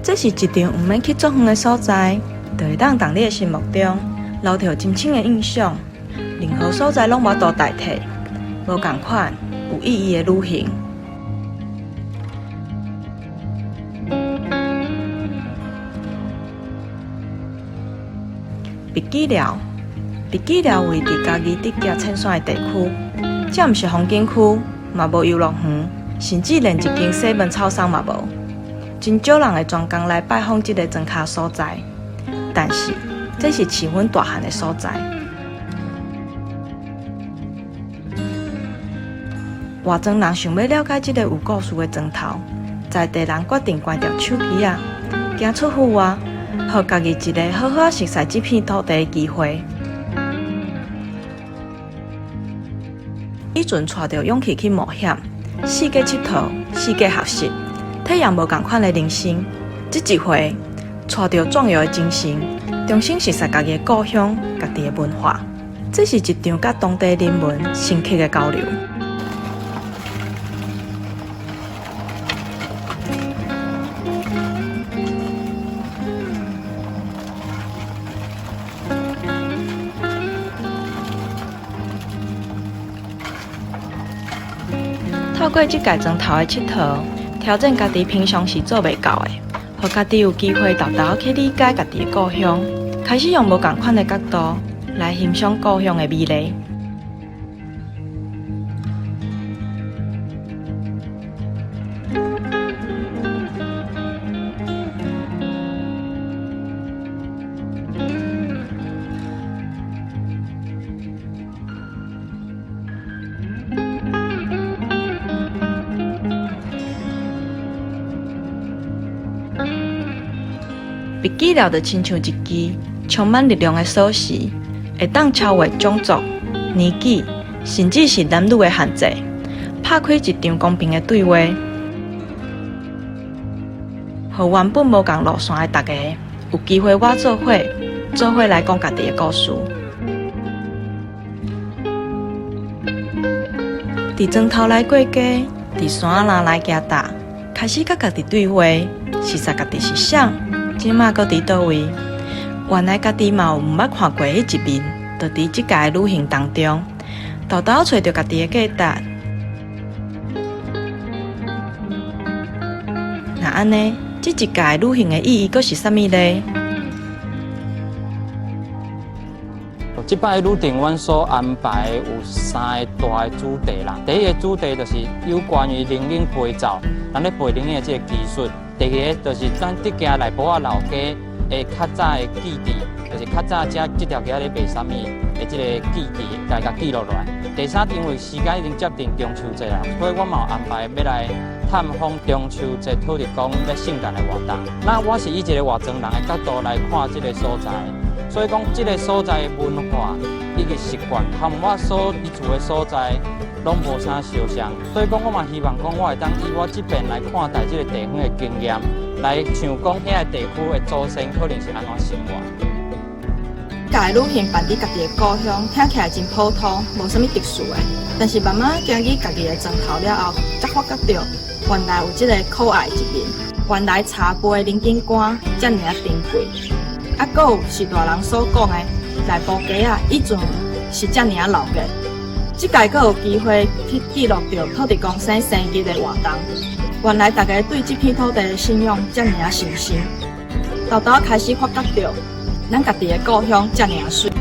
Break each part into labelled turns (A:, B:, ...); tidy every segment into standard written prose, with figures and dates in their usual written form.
A: 這是一場毋免去足遠的所在，就會當佇你的心目中留著真深的印象。任何所在攏無法度代替，無仝款有意義的旅行。筆記寮，筆記寮位佇嘉義竹崎淺山的地區，這毋是風景區，嘛無遊樂園，甚至連一間洗門草桑嘛無。真少人會專工來拜訪這个莊跤所在，但是這是飼阮大漢的所在。外庄人想欲了解這个有故事的庄頭，在地人決定關掉手機仔，行出戶外，予家己一个好好熟似這片土地的機會。以前揣著勇氣去冒險，四界𨑨迌，四界學習，體驗無仝款的人生。這一回，揣著壯遊的精神，重新熟似家己的故鄉、家己的文化。這是一場佮當地人民深刻的交流。透過這屆莊頭的𨑨迌，挑戰家己平常時做袂到的，予家己有機會沓沓仔去理解家己的故鄉，開始用無仝款的角度來欣賞故鄉的美麗。筆記寮就親像一支充滿力量的鎖匙，會當超越種族、年紀，甚至是男女的限制，拍開一場公平的對話，予原本無仝路線的逐家有機會倚做伙，做伙來講家己的故事。佇莊頭來過街，佇山仔林來行踏，開始佮家己對話，熟似家己是啥？這馬閣佇佗位？原來家己嘛有毋捌看過的彼一面，就佇這屆旅行當中，沓沓仔揣著家己的價值。若按呢，這一屆旅行的意義閣是啥物呢？
B: 這擺旅程，阮所安排有三个大的主題啦。第一个主題就是有關於冷飲焙灶，咱咧焙冷飲的這个技術。第二个就是咱竹崎內埔仔老街的較早的記憶，就是較早這這條街仔咧賣啥物的這个記憶，來共記錄落來。第三，因為時間已經接近中秋節啦，所以我嘛有安排欲來探訪中秋節土地公欲聖誕的活動。那我是以一个外庄人的角度來看這个所在。所以講，這个所在的文化以及習慣，和我所居住的所在攏無啥相像。所以講，我嘛希望講，我會當以我這邊來看待這个地方的經驗，來想講遐個地區的祖先可能是按怎生活。
A: 這个旅行辦佇家己的故鄉，聽起來真普通，無啥物特殊的。但是慢慢行去家己的莊頭了後，才發覺著原來有這个可愛的一面。原來茶杯的冷景觀遮爾仔珍貴。啊，閣有是大人所講的內埔街仔以前是遮爾仔鬧熱，這屆閣有機會去記錄著土地公生生日的活動。原來大家對這片土地的信仰遮爾仔深深，沓沓仔開始發覺著咱家己的故鄉遮爾仔媠。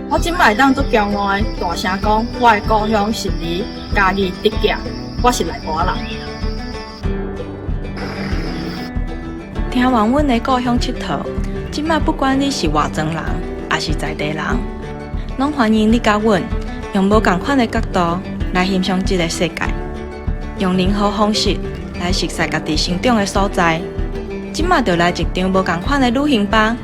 A: 我這擺會當足驕傲的大聲講，我的故鄉是佇嘉義竹崎，我是內埔仔人。聽完阮的故鄉𨑨迌。這擺不管你是外庄人，抑是在地人，攏歡迎你佮阮用無仝款的角度來欣賞這个世界，用任何方式來熟似家己成長的所在。這擺就來一場無仝款的旅行吧！